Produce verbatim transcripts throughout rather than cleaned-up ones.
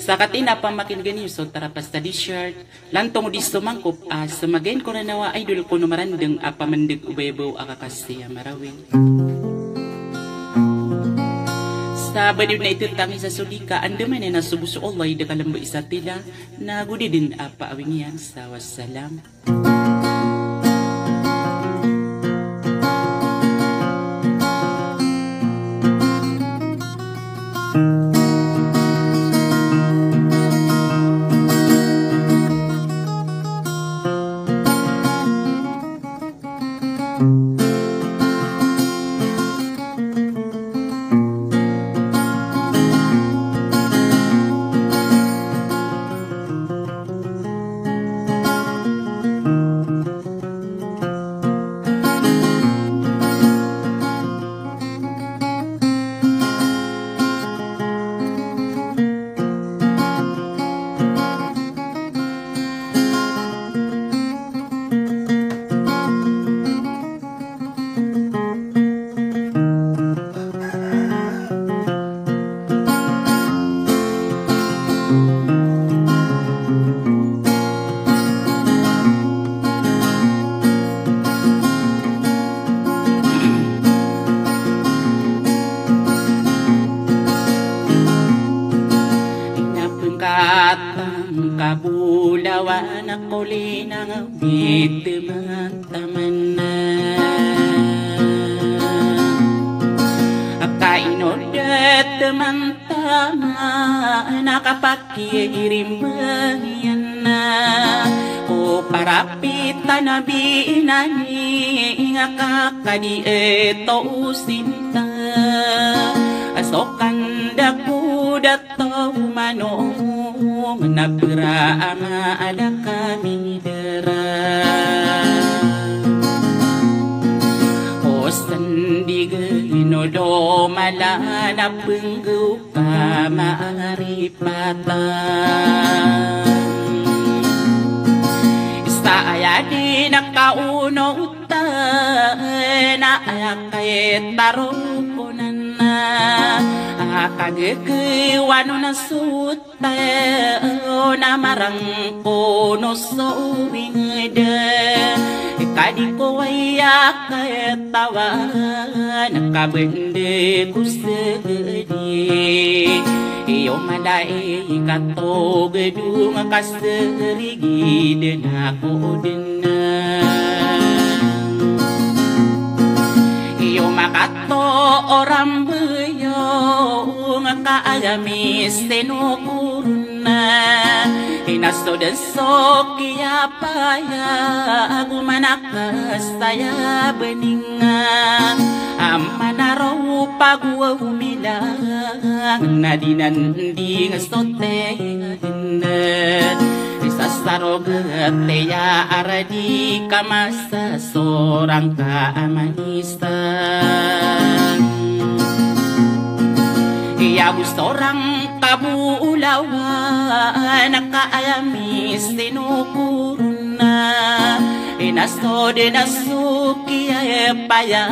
Sa katii na pamakinegen iyo so tarapas a T-shirt, lantong di so mangkop a semagain ko ranawa idol ko no marandeng a pamendeg o bayabaw a kakasi a marawin. Sa badiw na itetang isa so dika, andamanaya na so bo so Allah i da kalemba isa tila, na go di den a paawing iyan sa wassalam. Ina pengkatang kabulawan a kolina nga biteman taman. Aka ino da teman taman a kapakirimba iyan na ko parapitan a binani nga kakadi eto o sinta. Asokan da ko da Taw manong na pera ama ada kami dera. O sendigen o do mala na penggew ka maaripatan. Sa aya di na kauno uta na aya kay taro ko nana. Aka gegewan o na sut Tayo na marang kono so winged. Kadi ko waya katawan kabende ko segedi. Iyo malaikat o gedung kaserigid na ko dena. Iyo makato o rambeyo nga kaagami sino korona. Inaso den so kiyapaya ago manakes saya beninga. Amana ro pago umilang na dinan ding so tenga. Isa sa roget ya aradi ka masa sorang ka amanisan. Iya bo sorang ka bolawan ka aya misino korona. Inaso den a so kiyapaya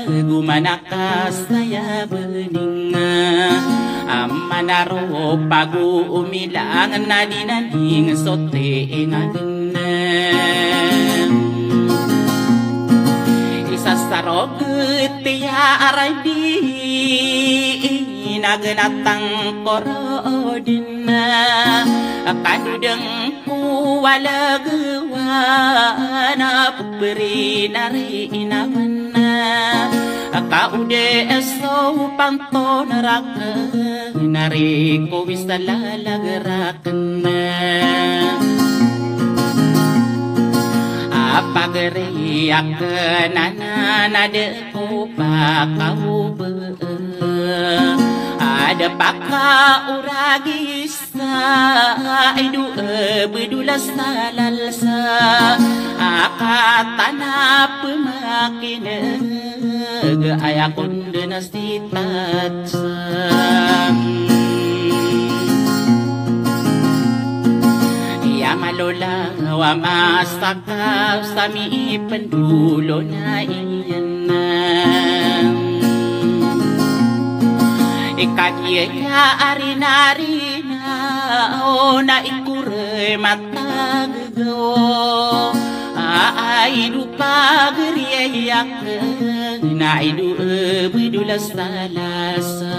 ago mana Kasaya beninga amana ro pago umilang na dinan ding so tenga dena. Isa sa roget ya aradi na genatang koro dena. Kadodeng ko walagewan a peperi nari inawana. Ka ode eso panto naraken nari ko wis lalagerak na. Apageri aken anan ade ko pakaube. Ade pakauragis Sa ido e bedolas talalsa. Akatana pemakineg aya kondenas di tatsa. Iya malola wa masaka sami pendulona iyan. Ikadiya arinarina Aw na ikor matag gaw, a, ay do pagari ay akn, na ay do ebedol a salasam.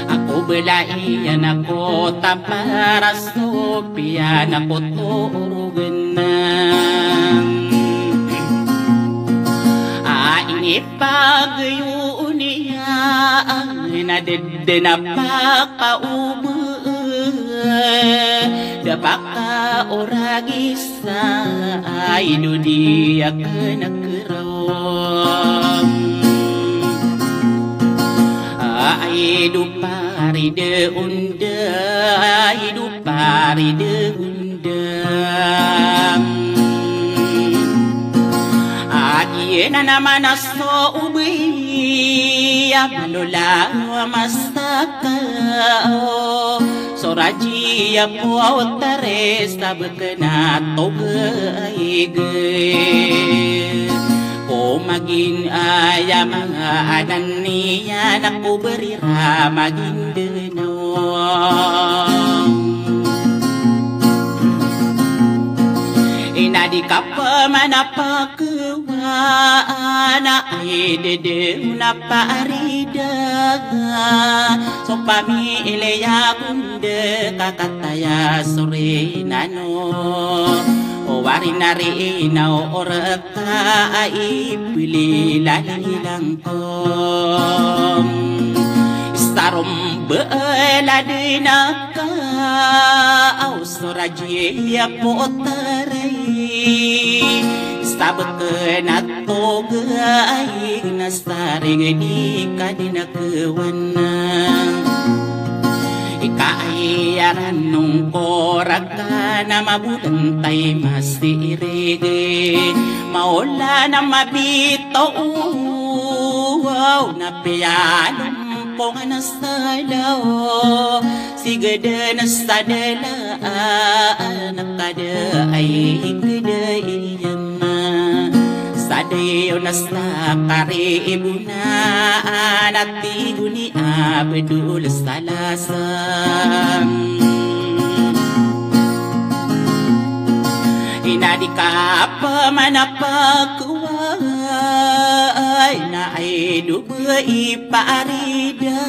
Ako belai iyan ako tampar a so piyan ako torogenan. A, ini pagayo niyan a deden a pakaoma, da pakaoragisa, ay do di akn a keraw. Ay do paride onda, ay do paride onda. A giyanan a mana so obay a malola a masaka, o, so raji a potare sabken a toga a ige. Ko magin aya manga anan iyan ako berira magin deno. Ina di ka pman a pakewa, na ay dede na parida. So pamilya gonda ka kataya so rinano. O wari na rinaw o reka a ipelilalilang ko. Sarom beladina ka, aw so raji a potare. Sabken a toga a ig na saring di ka di na kewana. Ika ay aranong ko raga na mabolentay masirige. Maola na mabito, aw na piyalompongan a sala o. Sigeden sa dela a nakada ay keda iyan. Sa dayo na sa karibo na, a na tig o ni Abdul Salasam. Ina di ka pman a pakewa, ina ay do ba iparida.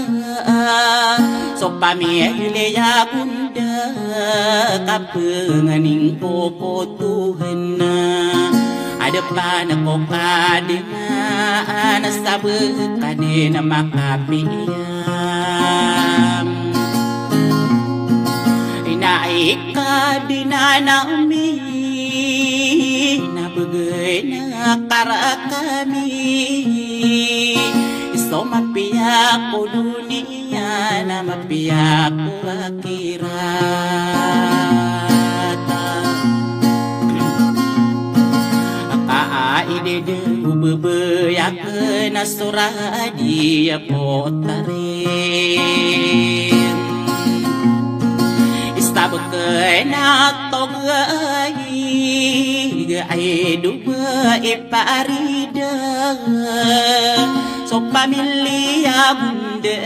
So pamilya gonda ka penganing ko kotohan. Adepan ko kadena, a na sabek ka di na makapiyam. Ina ay kadena na mi na begena karakami. So mapiya ko doniya na mapiya ko akhirat. Aka ay dede o bebeyakena so raji a potare. Isabekena toga a ig ay do ba iparida. So pamilya gonda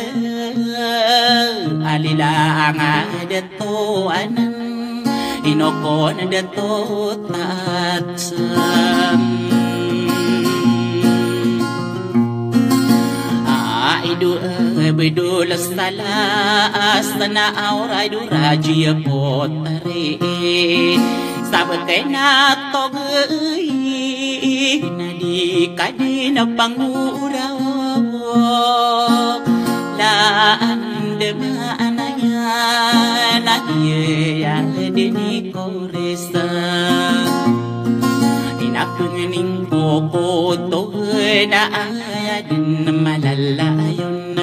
a lilanga dato anan, ino kon dato tatsam. A ido a bedol a sala a sana a ora ido raji a potari. Sabot kena togi na di ka di na panguraw. Laan de maanaya na iya di ni koresa. Inapeng ning kokoto na aya den malalayon.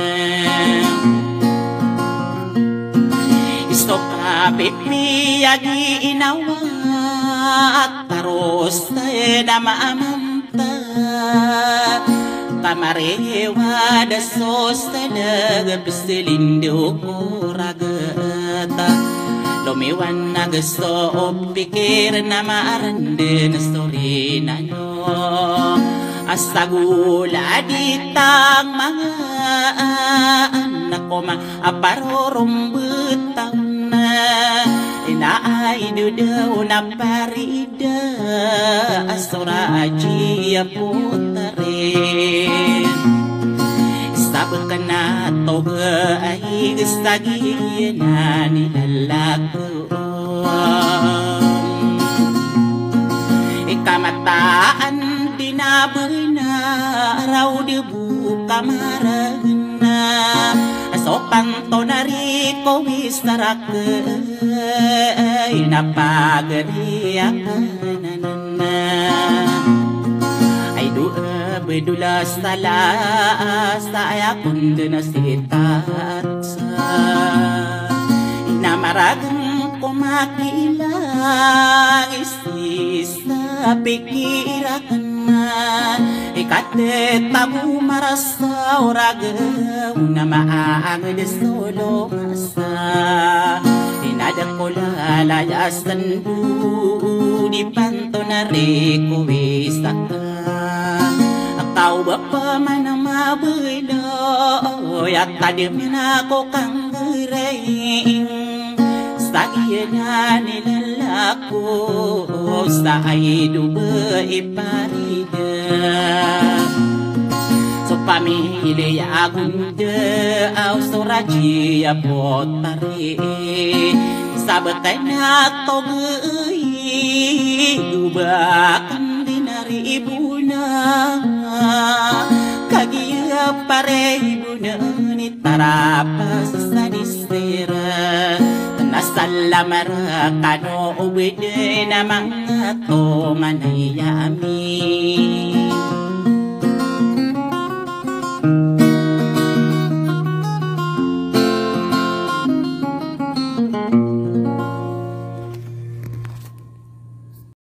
Isto ka pipiya gi inawa, taros na maamanta. Kamariwa da so salag pesilindo ko ragata. Lomiwan na geso pikir na maarenden sorinan. A sagolad i tang manga anak ko ma a parorombet taw na, ina ay dodaw na parida a so raji a potari. Sabken a toga ay gesa giyanan i lalako. Ikamataan di na bena raw di bo kamaragna. So panto na riko wisarake na pagariyakan. Ay do a bedola sala sa aya konden a si tatsa. Ina maragn ko makilang isi sa pikiraken. Ikatetago marasa o ragaw na maanged so lomasa. Ina da ko lalayasen bo di panto na riko wisaka. Kaw ba paman a mabelo ya tadem na ko kanggereng. Sa giyanan i lalako sa ay do ba iparida. So pamiliya a gonda aw so raji a potari. Sabken a toga ay do ba kandina ribona. Kagiya pare ibona ni tarapas sa disira. Na salamar kano obede na manga tonganay ami.